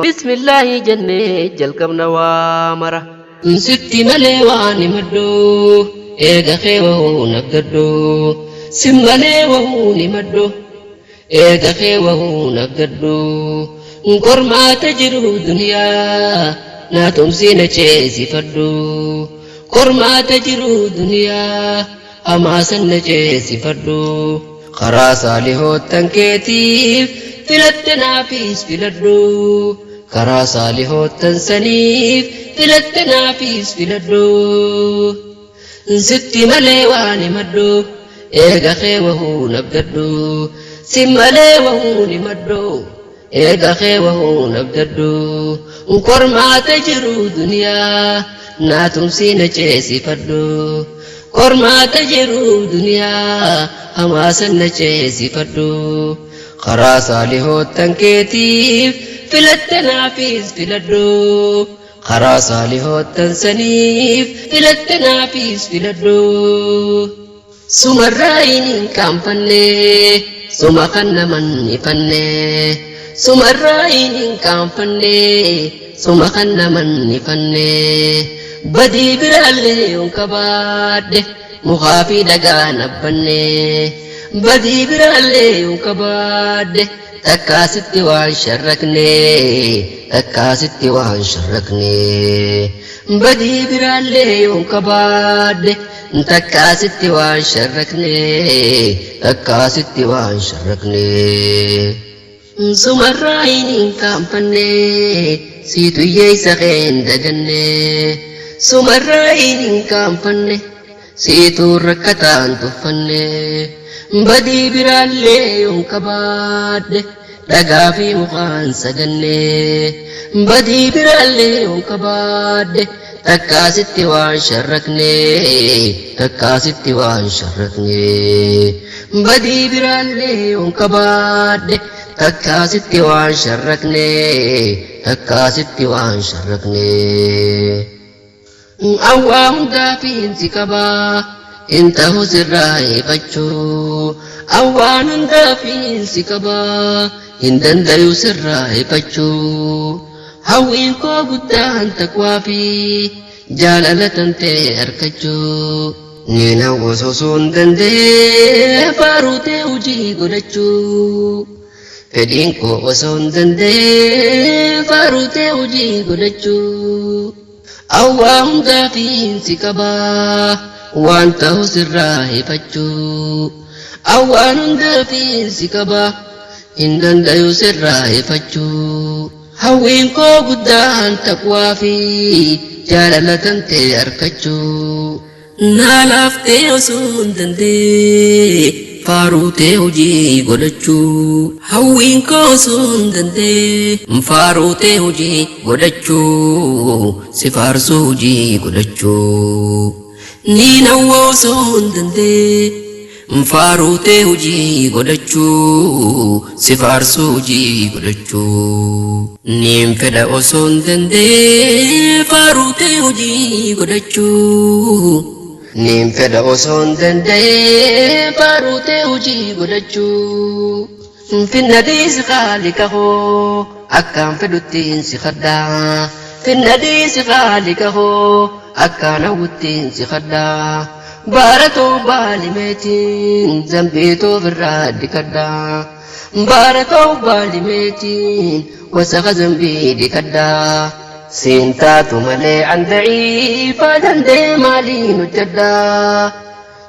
Bismillaahi jennee jalqabna waa mara. Sitti malee waan himadhu, eega kee wahuu nabdadhu. Si malee wahuu himadhu, eega kee wahuu nabdadhu. Qormaata jiru duniyaa naa tumsii na ceesifadhu. Qormaata jiru duniyaa hamaasan na ceesifadhu. Karaa saalihoottan keetiif filatte naafis filadhu. Karaa saalihoottan saniif filatte naafis filadhu. Sitti malee waan himadhu, eega kee wahuu nabdadhu. Si malee wahuu himadhu, eega kee wahuu nabdadhu. Qormaata jiru duniyaa naa tumsii na ceesifadhu. Qormaata jiru duniyaa hamaasan na ceesifadhu. Karaa saalihoottan keetiif filatte naafis filadhu. Karaa saalihoottan saniif filatte naafis filadhu. Sumarraa hin qaanfanne, suma kan naman ifanne. Sumarraa hin qaanfanne, suma kan naman ifanne. Badii biraallee yoon qabaadhe, mukaa fi dhagaa nabbanne. Badii biraallee yoon qabaadhe, takkaasitti waan sharrakne, takkaasitti waan sharrakne. Badii biraallee yoon qabaadhe, takkaasitti waan sharrakne, takkaasitti waan sharrakne. Sumarraa hin qaanfanne, siitu hiyyeessa kee hin daganne. Sumarraa hin qaanfanne, siitu rakkataan tuffanne. Badii biraallee yoon qabaadhe, dhagaa fi mukaan saganne. Badii biraallee yoon qabaadhe, takkaasitti waan sharrakne, takkaasitti waan sharrakne. Badii biraallee yoon qabaadhe, takkaasitti waan sharrakne, takkaasitti waan sharrakne. Awwaa hundaa fiinsi qabaa, hin ta'u sirraa ifachuu. Awwaan hundaa fiinsi qabaa, hin dandayu sirraa ifachuu. Hawwiin koo guddaan taqwaa fi jaalala tantee harkachuu. Niin hawwa osoo hin danda'ee faaruu ta'e hojii godhachuu. Fedhiin koo osoo hin danda'ee faaruu ta'e hojii godhachuu. Awwaa hundaa fiinsi qabaa, waan ta'u sirraa ifachuu. Awwaan hundaa fiinsi qabaa, hin dandayu sirraa ifachuu. Hawwiin koo guddaan taqwaa fi jaalala tantee harkachuu. Naa laaftee osoo hin danda'ee faaruu ta'e hojii godhachuu. Hawwiin koo osoo hin danda'ee faaruu ta'e hojii godhachuu. Si faarsuu hojii godhachuu. Niin hawwa osoo hin danda'ee faaruu ta'e hojii godhachuu. Si faarsuu hojii godhachuu. Niin fedha osoo hin danda'ee faaruu ta'e hojii godhachuu. Niin fedha osoo hin danda'ee faaruu ta'e hojii godhachuu. Finna dhiisi khaalika koo akkaan fedhuttiin si kadhaa. Finna dhiisi khaalika koo akkaan hawwuttiin si kadhaa. Baaratoo baalimeetiin zambiitoo birraa dikadhaa. Baaratoo baalimeetiin wasaqa zambii dikadhaa. Siin taatu malee an daciifaa danda'ee maaliin hojjedhaa.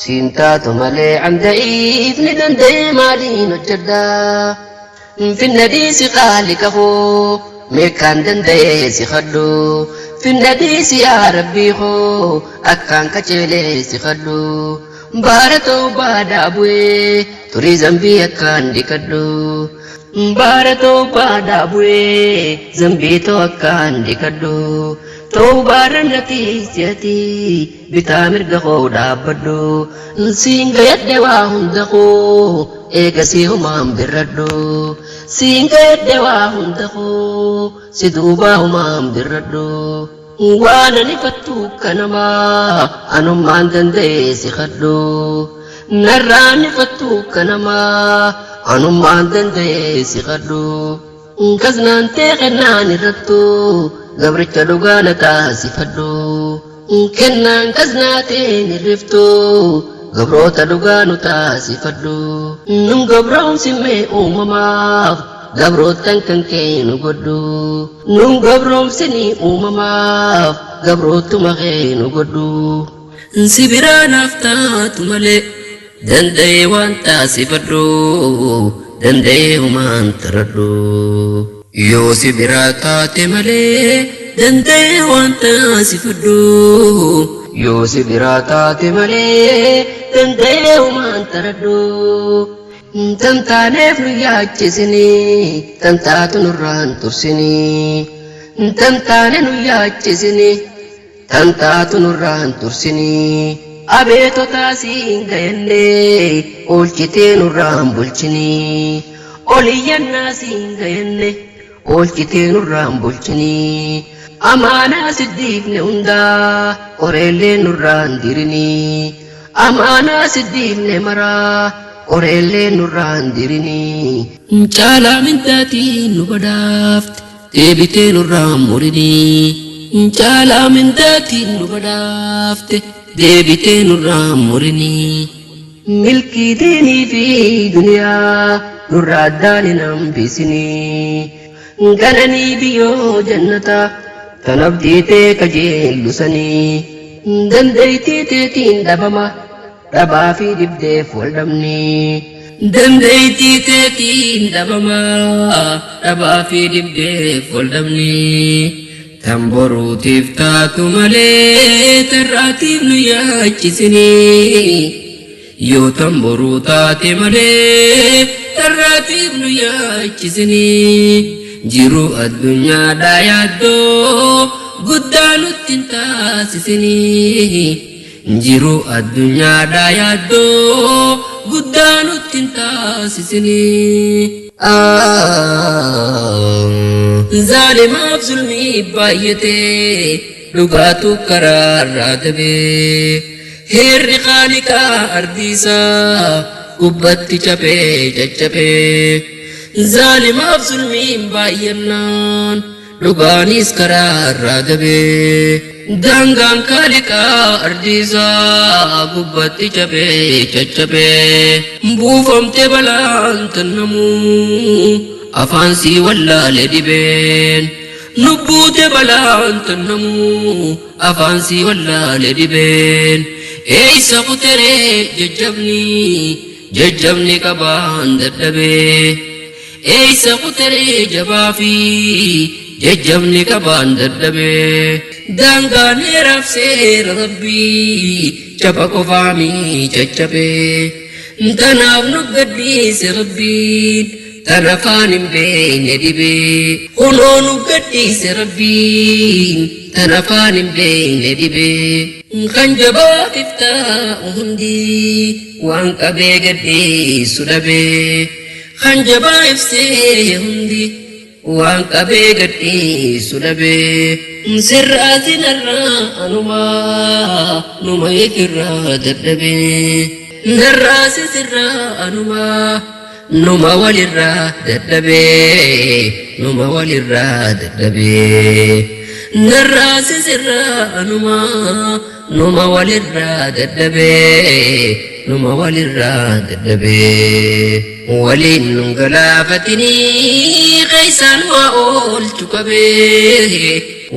Siin taatu malee an daciifni danda'ee maaliin hojjedhaa. Finna dhiisi khaalika koo meeqaan danda'ee si kadhu. Finna dhiisi yaa rabbii koo akkaan qaceelee si kadhu. Baaratoo baadaa bu'ee turii zambii akkaan dikadhu. Baaratoo baadaa bu'ee zambii too akkaan dikadhu. Toobaarra natiisiyati bitaa mirga koo dhaabbadhu. Siin gayadhe waa hunda koo eegasii humaan birradhu. Siin gayadhe waa hunda koo si duubaa humaan birradhu. Waan ani fattu kanamaa anummaan danda'ee si kadhu. Narraan ifattu kanamaa anummaan danda'ee si qadhu. Kaznaan tee kennaan irrattu gabricha dhugaa na taasifadhu. Kennaan kaznaa teen irriftu gabroota dhugaa nu taasifadhu. Nun gabroomsimee uumamaaf gabrootan kan kee nu godhu. Nun gabroomsinii uumamaaf gabrootuma kee nu godhu. Si biraa naaf taatu malee danda'ee waan taasifadhu danda'ee humaan taradhu. Yoo si biraa taate malee danda'ee waan taasifadhu. Yoo si biraa taate malee danda'ee humaan taradhu. Tantaaneef nu yaachisinii tantaatu nurraan tursinii. Tantaane nu yaachisinii tantaatu nurraan tursinii. Abeetotaa siin gayannee oolchitee nurraan bulchinii. Oliyyannaa siin gayannee oolchitee nurraan bulchinii. Amaanaa siddiifne hundaa qoreellee nurraan dirinii. Amaanaa siddiifne maraa qoreellee nurraan dirinii. Caalaa mindaatiin nu badhaafte deebitee nurraan murinii. Caalaa mindaatiin nu badhaafte deebitee nurraan murinii. Milkii diinii fi duniyaa nurraa addaan hin hambisinii. Gananii biyyoo jannataa tan abdii tee kajeellusanii. Dandeettii teetiin dhabama dhabaa fi dhibdeef wal dhabnii. Dandeettii teetiin dhabama dhabaa fi dhibdeef wal dhabnii. Tan boruutiif taatu malee tarraatiif nu yaachisinii. Yoo tan boruu taate malee tarraatiif nu yaachisinii. Jiruu addunyaadhaa yaaddoo guddaa nutti hin taasisinii. Jiruu addunyaadhaa yaaddoo guddaa nutti hin taasisinii. Zaalimaaf zulmii baay'atee dhugaatu karaarraa dabee. Heerri qaaliqaa ardiisaa gubbatti cabee caccabee. Zaalimaaf zulmiin baay'annaan dhugaanis karaarraa dabee. Daangaan kaaliqaa ardiisaa gubbatti cabee caccabee. Buufamte balaan tannamuu afaan sii wallaale dhibeen. Lubbuute balaan tannamuu afaan sii wallaale dhibeen. Eeysa kuteree jajjabni jajjabni qabaan dadhabee. Eeysa kuteree jabaa fi jajjabni qabaan dadhabee. Daangaan heeraaf seera rabbii caba qofaamii caccabee. Tanaaf nu gadhiise rabbiin tan afaan hin beekne dhibee. Kunoo nu gadhiise rabbiin tan afaan hin beekne dhibee. Kan jabaatiif taa'u hundi waan qabee gadhiisu dhabee. Kan jabaa ibsee hundi waan qabee gadhiisu dhabee. Sirraatiin irraa anumaa numa ifirraa dadhabee. Narraasi sirraa anumaa numa walirraa dadhabee. Numa walirraa dadhabee. Narraasi sirraa anumaa numa walirraa dadhabee. Numa walirraa dadhabee. Waliin nun galaafatinii keeysaan waa oolchu qabee.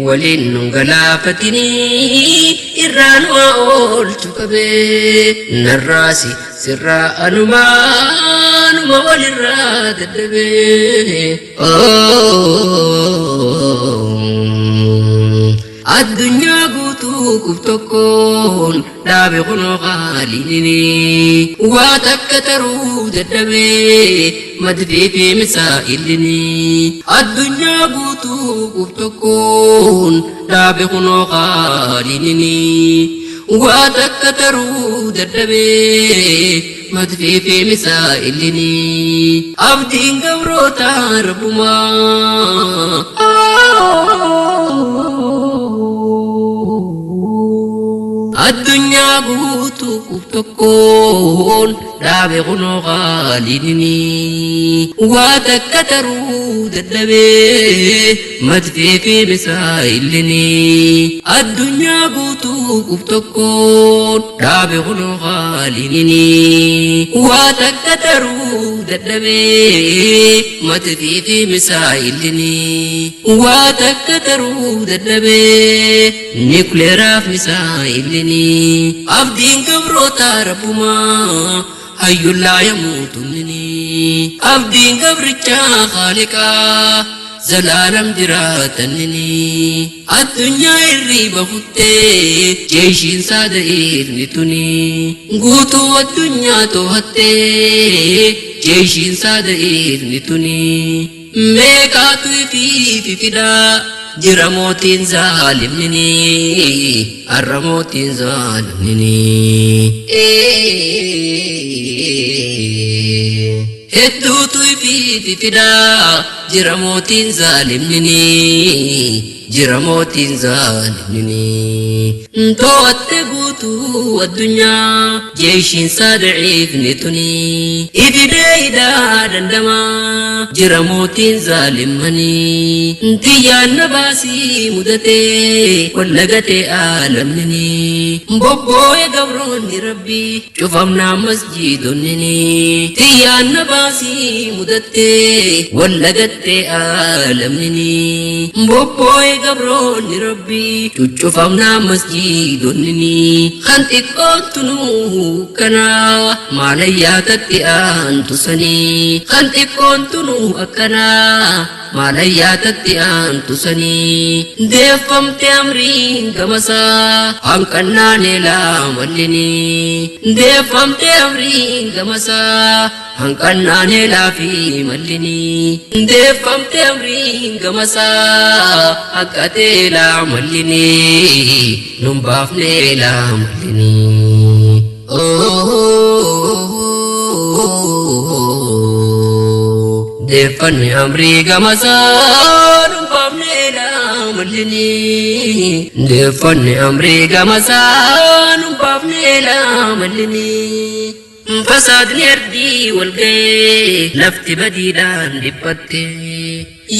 Waliin nun galaafatinii irraan waa oolchu qabee. Narraasi sirraa anumaa numa walirraa dadhabee. Addunyaa guutuu kuf tokkoon dhaabe kunoo qaaliinini. Waa takka taruu dadhabee madfii fi misaa'ilini. Addunyaa guutuu kuf tokkoon dhaabe kunoo qaaliinini. Waa takka taruu dadhabee madfii fi misaa'ilini. Abdiin gabroota rabbumaa. Addunyaa guutuu qub tokkoon dhaabe kunoo qaaliinini. Waa takka taruu dadhabee madfii fi misaa'ilini. Addunyaa guutuu qub tokkoon dhaabe kunoo qaaliinini. Waa takka taruu dadhabee madfii fi misaa'ilini. Waa takka taruu dadhabee nikuleeraaf misaa'ilini. Abdiin gabroota rabbumaa hayyullaa yamuutunnini. Abdiin gabrichaa khaaliqaa zalaalam jiraatannini. Addunyaa irriiba kuttee jeeshiin saada'iifni tuni. Guutuu addunyaa to'attee jeeshiin saada'iifni tuni. Meeqaatu ifiifi fidaa jira mootiin zaalimnini. Har'a mootiin zaalimnini. Hedduutu ifiifi fidaa jira mootiin zaalimnini. Jira mootiin zaalimnini. To'atte guutuu addunyaa jeeshiin saada'iifni tuni. Ifidee hidhaa dandamaa jira mootiin zaalimmanii. Tiyyaan na baasii mudatee wallagatee aalamnini. Bobbooye gabroonni rabbii cufamnaa masjiidonnini. Tiyyaan na baasii mudattee wallagattee aalamnini. Bobbooye gabroonni rabbii cuccufamnaa masjiidonnini. Kan xiqqoottu nuu akkanaa maalayyaa tatti aantu sanii. Kan xiqqoontu nuu akkanaa maalayyaa tatti aantu sanii. Deeffamte amriin gamasaa hanqannaan eelaa mallini. Deeffamte amriin gamasaa hanqannaan eelaa fi mallini. Deeffamte amriin gamasaa hanqatee eelaa mallini. Nun baafne eelaa mallini. Deeffanni amrii gamasaa nun baafne eelaa mallini. Deeffanni amrii gamasaa nun baafne eelaa mallini. Fasaadni ardii wal ga'ee lafti badiidhaan dhiphatte.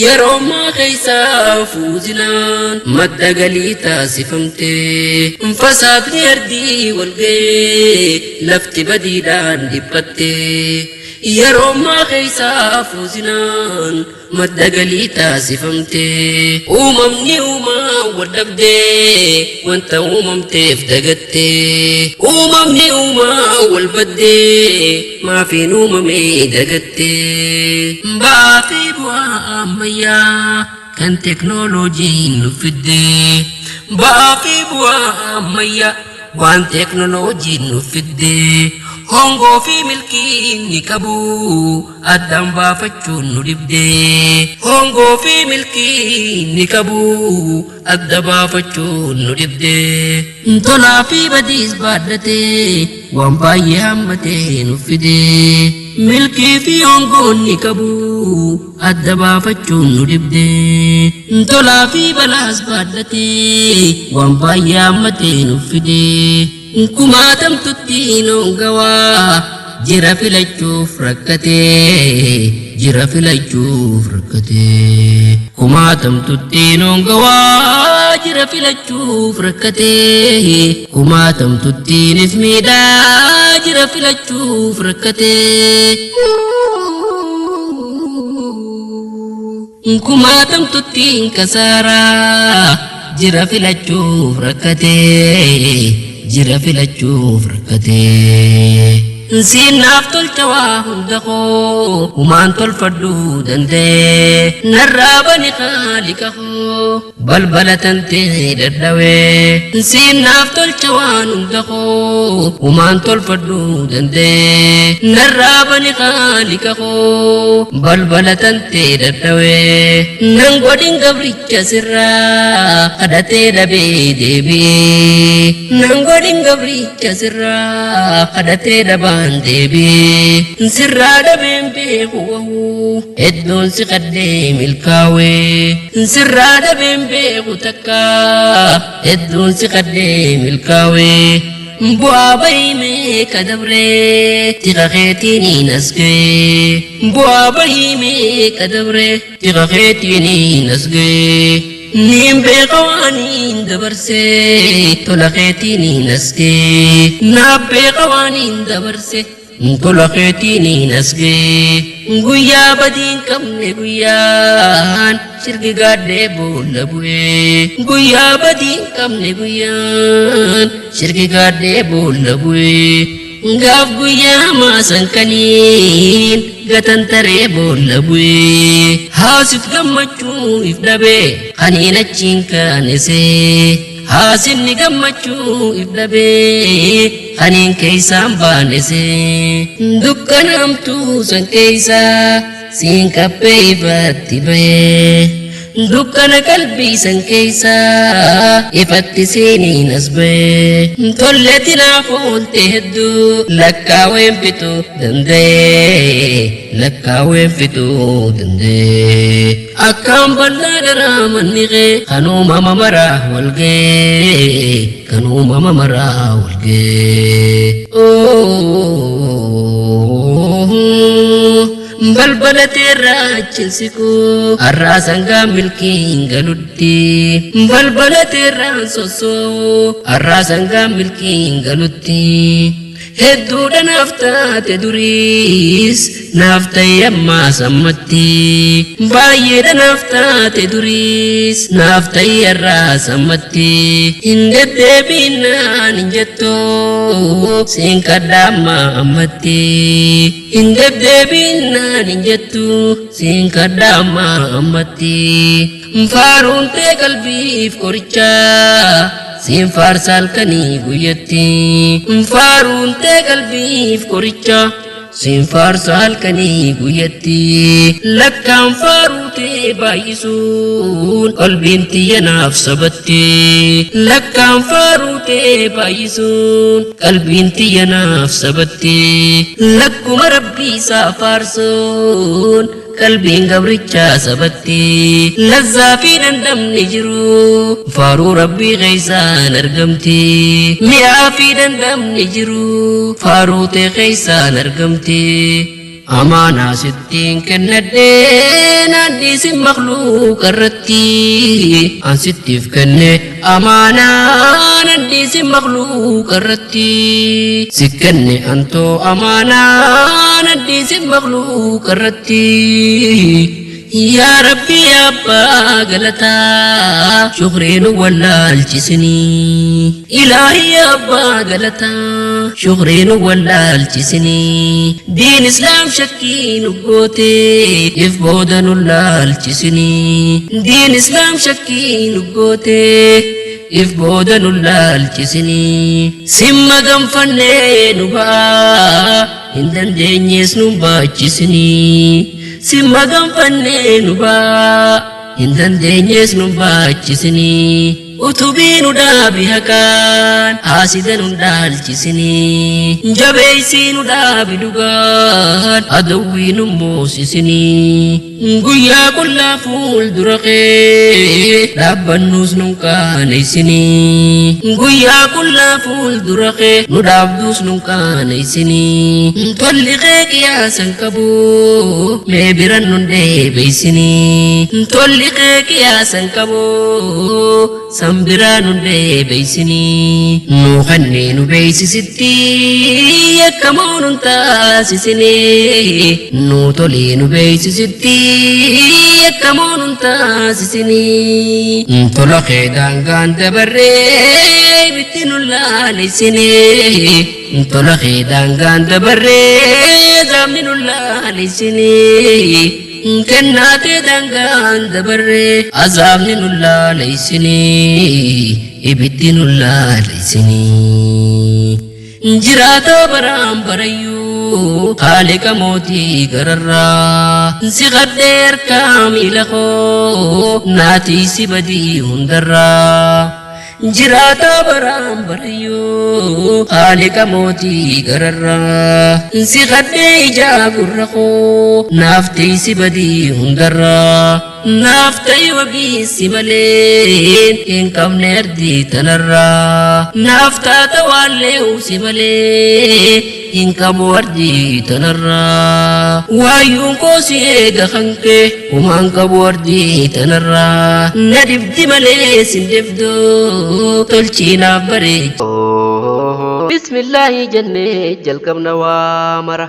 Yeroo ammaa keessaa fuuzinaan madda galii taasifamte. Fasaadni ardii wal ga'ee lafti badiidhaan dhiphatte. Yeroo ammaa keessaa fuuzinaan madda galii taasifamte. Uumamni uumaa wal dhabdee wanta uumamteef dagatte. Uumamni uumaa wal baddee maafiin uumamee dagatte. Ba'aa fi bu'aa ammayyaa kan teknooloojiin nu fidde. Ba'aa fi bu'aa ammayyaa waan teknooloojiin nu fidde. Hongoo fi milkiin ni qabu addaan baafachuun nu dhibde. Hongoo fi milkiin ni qabu adda baafachuun nu dhibde. Tolaa fi badiis baadhatee waan baay'ee hammatee nu fide. Milkii fi hongoon ni qabu adda baafachuun nu dhibde. Tolaa fi balaas baadhatee waan baay'ee hammatee nu fide. Kumaatamtutti noongawaa jira filachuuf rakkatee jira filachuuf rakkatee. Kumaatamtutti noongawaa jira filachuuf rakkatee. Kumaatamtuttiinis miidhaa jira filachuuf rakkatee. Kumaatamtuttiin kasaaraa jira filachuuf rakkatee. Jira filachuuf rakkatee. Siinaaf tolcha waa hunda koo humaan tolfadhuu danda'ee. Narraa bani khaalika koo balbala tantee dadhawee. Siinaaf tolcha waan hunda koo humaan tolfadhuu danda'ee. Narraa bani khaalika koo balbala tantee dadhawee. Nan godhin gabricha sirraa kadhatee dhabee deebi'ee. Nan godhin gabricha sirraa kadhatee dhabaan deebi'ee. Sirraa dhabeen beeku wahuu hedduun si qaddee milkaawee. Sirraa dhabeen beeku takka hedduun si qadhee milkaawee bu'aa bahii meeqa dabree tiqa keetiin as ga'ee bu'aa bahii meeqa dabree tiqa keetiin as ga'ee niin beeka waaniin dabarsee tola keetiin as ga'ee naaf beeka waaniin dabarsee tola keetiin as ga'ee guyyaa badiin qabne guyyaan shirki gaadhee boolla bu'ee guyyaa badiin qabne guyyaan shirki gaadhee boolla bu'ee gaaf guyyaa maasan kaniin gatantaree boolla bu'ee haasit gammachuu if dhabee kaniin achiin kaanesee haasinni gammachuu if dhabee kaniin keeysaan baanesee dukkanaamtuu san keeysaa siin qabbee ifatti bahee dukkana qalbii san keeysaa ifatti siiniin as bahee tolletti naaf oolte hedduu lakkaaween fixuu danda'ee lakkaaween fixuu danda'ee akkaan bal'aa daraa manni kee kan uumama maraa wal ga'ee kan uumama maraa wal ga'ee. Balbala teerraa achiin siqu har'aa sangaa milkiin galutti balbala teerraan sossoo har'aa sangaa milkiin galutti hedduudha naaf taate duriis naaf ta'e ammaa sammatti baay'eedha naaf taate duriis naaf ta'e har'aa sammatti hin deddeebiinaan hin jettu siin kadhaa ammaa ammatti hin deddeebiinaan hin jettu siin kadhaa ammaa ammatti faaruun tee qalbiif qorichaa siin faarsa halkanii guyyatti faaruun tee qalbiif qoricha siin faarsa halkanii guyyatti lakkaan faaruu tee baay'isuun qalbiin tiyya naaf sabatti lakkaan faaruu tee baay'isuun qalbiin tiyya naaf sabatti lakkuma rabbii isaa faarsuun qalbiin gabrichaa sabatti lazzaa fi dandamni jiru faaruu rabbii keeysaan argamti mi'aa fi dandamni jiru faaruu tee keeysaan argamti amaanaa sittiin kennadhee naannisin makluuqa irratti an sittiif kenne amaanaa naannisin makluuqa irratti si kenne antoo amaanaa naannisin makluuqa irratti yaa rabbi yaa abbaa galataa shukriin wallaalchisinii ilaahi yaa abbaa galataa shukriin wallaalchisinii diin islaam shakkii nu goote if booda nu laalchisinii diin islaam shakkii nu goote if booda nu laalchisinii simma ganfannee nu ba'aa hin dandeenyees nu baachisinii simma ganfannee nu ba'aa hin dandeenyees nu baachisinii utubii nu dhaabi haqaan haasida nu dhaalchisinii jabeessii nu dhaabi dhugaan adawwii nu moosisinii guyyaa qullaa fuuldura kee dhaabbannuus nu qaaneessinii guyyaa qullaa fuuldura kee nu dhaabduus nu qaaneessinii tolli kee qiyaasan qabu mee biran nu deebisinii tolli kee qiyaasan qabu san biraa nu deebisinii nu kanneen nu beeksisitti yakkamoo nun taasisinii nu tolee nu beeksisitti yakkamoo nun taasisinii tola kee daangaan dabarree bitti nu laaleessinii tola kee daangaan dabarree zaamni nu laaleessinii kennaatee daangaan dabarree azaabni nu laaleessinii ibiddi nu laaleessinii jiraatoo baraan barayyuu haaliqa mootii gararraa si qadhee harkaa miila koo naatii si badii hundarraa Jiraataa baraan barayyuu haaliqa mootii gararraa si kadhee ijaa gurra koo naaf teessi badii hundarraa naaf ta'i wabii si malee hin qabne ardii tanarraa naaf taata waallee si malee hin qabu ardii tanarraa waayyuun koo si eega hanqee humaan qabu ardii tanarraa na dhibdi malee sin dhibduu tolchii naaf bareecha. Bismillaahi jennee jalqabna waa mara.